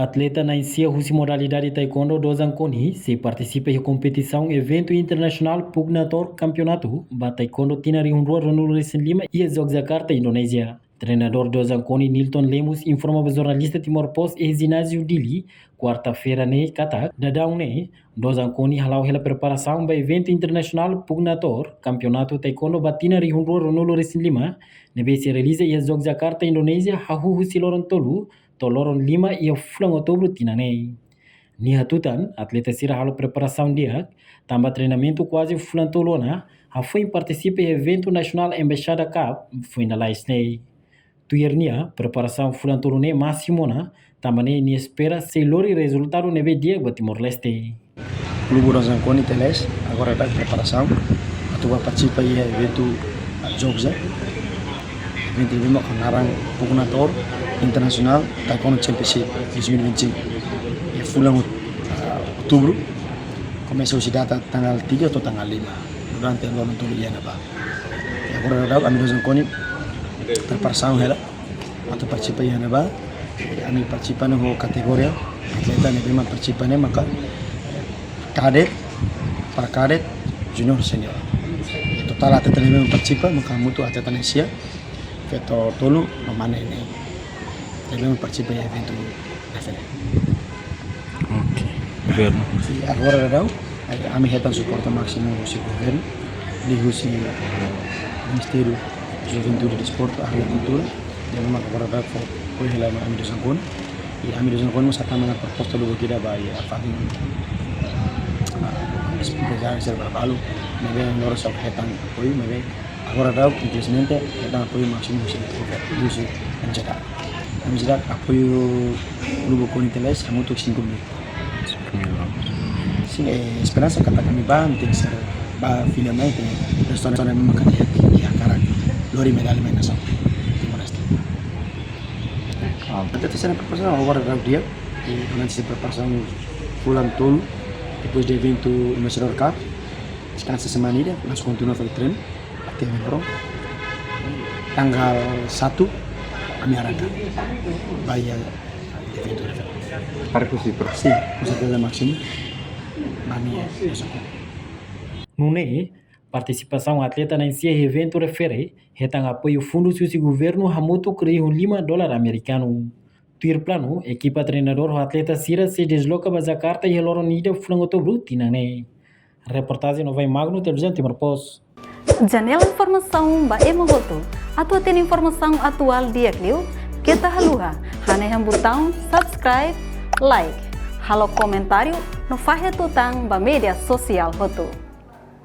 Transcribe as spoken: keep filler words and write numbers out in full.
Atleta na'in-sia husi modalidade taekwondo Dozan Koni sei partisipa iha kompetisaun eventu internasionál Pugnator Kampeonatu ba Taekwondo tinan rihun rua ruanulu-resin-lima iha Yogyakarta, Indonézia. Treinadór Dozan Koni, Nilton Lemos, informa ba jornalista Timor Post iha jináziu Dili, kuarta-feira ne'e katak, daudaun ne'e Dozan Koni hala'o hela preparasaun ba eventu internasionál Pugnator Kampeonatu Taekwondo ba tinan rihun rua ruanulu-resin-lima, ne'ebé sei realiza iha Yogyakarta, Indonézia, hahú husi loron tolu to'o loron lima iha fulan Outubru tinan ne'e. Nia hatutan, atleta sira halo preparasaun di'ak, tanba treinamentu kuaze fulan tolu ona, hafoin partisipa iha eventu nasionál Embaixada Cup foin lalais ne'e. Tuir nia, preparasaun fulan tolu ne'e másimu ona, tanba ne'e nia espera sei lori rezultadu ne'ebé di'ak ba Timor-Leste. Klube Dozan Koni Teles, agora daudaun preparasaun atu bá partisipa iha eventu, ah, Jogja. Eventu ne'ebé mak ho naran Pugnator International Taekwondo Championship dois mil e vinte e cinco. Iha fulan Out-, ah, Outubru, komesa husi data tanggal tiga to'o tanggal lima, durante loron tolu iha ne'ebá. I agora daudaun ami Dozan Koni preparasaun hela atu partisipa iha ne'ebá. Ami partisipa ne'e ho kategoria atleta ne'ebé mak partisipa ne'e maka, eh, kadet, prakadet, junior, senior. I totál atleta ne'ebé mak partisipa maka hamutuk atleta na'in-sia, feto tolu no mane neen. Ne'ebé mak partisipa iha eventu refere. Oke. Governu. I agora daudaun, eh, ami hetan suporta másimu husi governu, liuhusi Ministériu Juventude, Desportu, Arte no Kultura. Ne'ebé mak agora daudaun fó apoiu hela mai ami Dozan Koni. I ami Dozan Koni mós hatama ona proposta lubuk ida ba iha fatin, ah, emprezáriu sira balu. Ne'ebé loro só hetan apoiu, ne'ebé agora daudaun, infelizmente, hetan apoiu másimu husi, husi M J D A C. M J D A C apoiu Klube Koni Teles hamutuk cinco mil. Sin, eh, esperansa katak ami bá, ami tenke ser bá fila mai, tenke restaurasaun ami maka di'ak, di'ak hakarak lori medalla mai nasaun Timor-Leste. Ah. Atleta sira preparasaun agora daudaun di'ak, i durante sira preparasaun fulan tolu, depois de eventu Embaixador Cup, deskansa semana ida, langsung kontinua fali treinu, latihan, bro. Tanggal satu, ami arranka. Bá iha eventu refere. Harus sih, bro. Sin, com certeza másimu. Ba ami, eh, Dozan Koni. Nune'e, partisipasaun atleta na'in-sia iha eventu refere, hetan apoiu fundus husi governu hamutuk rihun lima dolar amerikanu. Tuir planu, ekipa treinadór ho atleta sira sei desloka ba Jakarta iha loron ida fulan Outubru tinan ne'e. Reportajen Novai Magno, Televizaun Timor Post. Janela informasaun ba ema hotu. Atu hatene informasaun atuál di'ak liu, keta haluha hanehan butaun subscribe, like, halo komentáriu no fahe tutan ba média sosiál hotu.